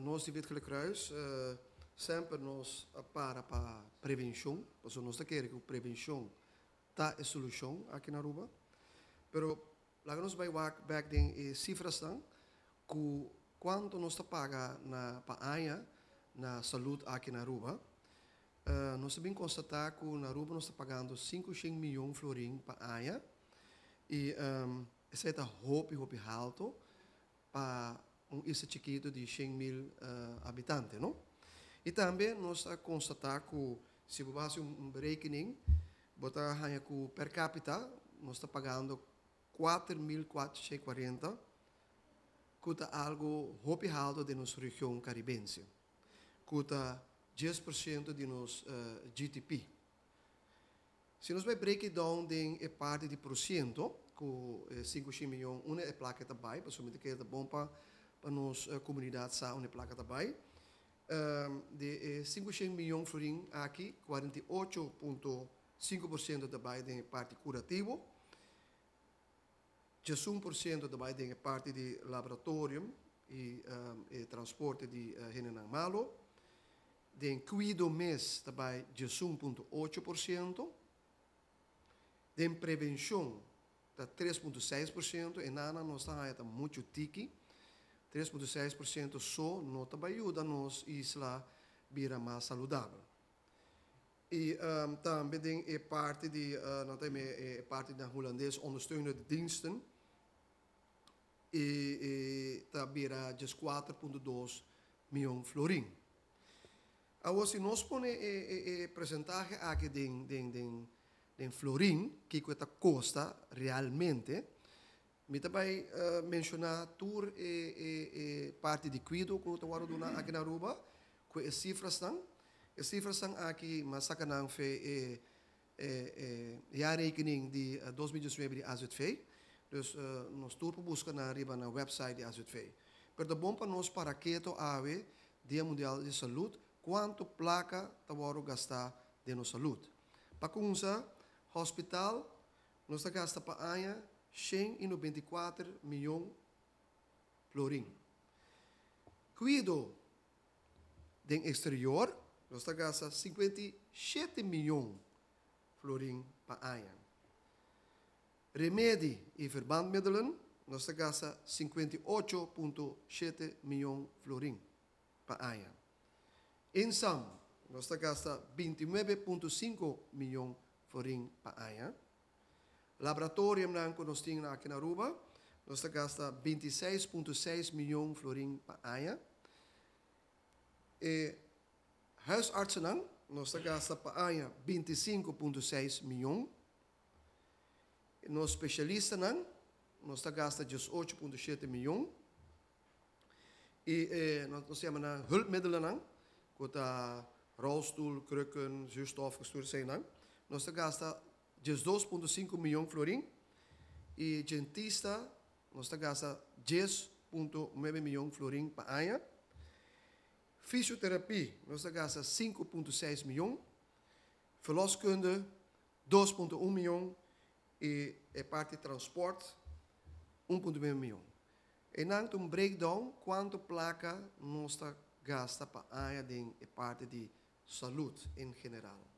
Nos di Wit Gele Kruis semper nos a para pa prevencion, pasobra nos ta kere cu prevencion ta e solucion aki na Aruba. Pero laga nos bay wak bek den e cifrasnan cu cuanto nos ta paga na pa aña na salud aki na Aruba. Nos ta bin constata cu na Aruba nos ta pagando 500 miyon florin pa aña y esey ta hopi hopi halto pa un isla chikito di 100 mil habitante, no? Y tambe nos a constata cu si bo haci un berekening, bo ta haya cu per capita nos ta pagando 4440, cu ta algo hopi halto den nos region Caribense, cu ta 10% di nos GDP. Si nos bay break it down den e parti di porciento, cu 5 miyon, unda e placa ta bay, pasobra mi ta bon pa nos comunidad sa unda e placa ta bay. Di 5 miyon florin aki, 48.5% ta bay den parti curativo, 11% ta bay den parti di laboratorio y transporte di hendenan malo, den cuido mes ta bay 11.8%, den prevencion ta 3.6%, y nana nos ta mucho tiki, 3.6% so no ta bay yuda nos isla bira mas saludabel. Y tambe den e parti di, no tin e parti di Hulandes ondersteunende diensten, y ta bira 4.2 miyon florin. Awor, si nos pone e porcentahe aki den florin, cu ta costa realmente, mi ta bay menciona tur e parti di cuido cu ta duna aki na Aruba, cu e cifranan. E cifranan aki, m'a saca nan for di e jaarrekening di 2019 di AZV. Dus nos tur por busca na riba na website di AZV. Pero ta bon pa nos para keto awe, Dia Mundial di Salud, cuanto placa ta wordo gasta den nos salud. Pa cuminsa, hospital, nos ta gasta pa aña 194 miyon florin. Cuido den exterior, nos ta gasta 57 miyon florin pa aña. Remedi y verbandmiddelen, nos ta gasta 58.7 miyon florin pa aña. Insam, nos ta gasta 29.5 miyon florin pa aña. Laboratorio cu nos tin aki na Aruba, nos ta gasta 26.6 miyon florin pa aña. E huisartsen, nos ta gasta pa aña 25.6 miyon. Nos specialistanan, nos ta gasta 18.7 miyon. Y nos yama nan hulpmiddelen, cu ta rolstoel, krukken, zuurstof, gestuurd zijn. Nos ta gasta 12.5 miyon florin. Y dentista, nos ta gasta 10.9 miyon florin pa aña. Fisioterapia, nos ta gasta 5.6 miyon. Verloskunde, 2.1 miyon. Y e parti transport, 1.1 miyon. Y nan un breakdown cuanto placa nos ta gasta pa aña den e parti di salud en general.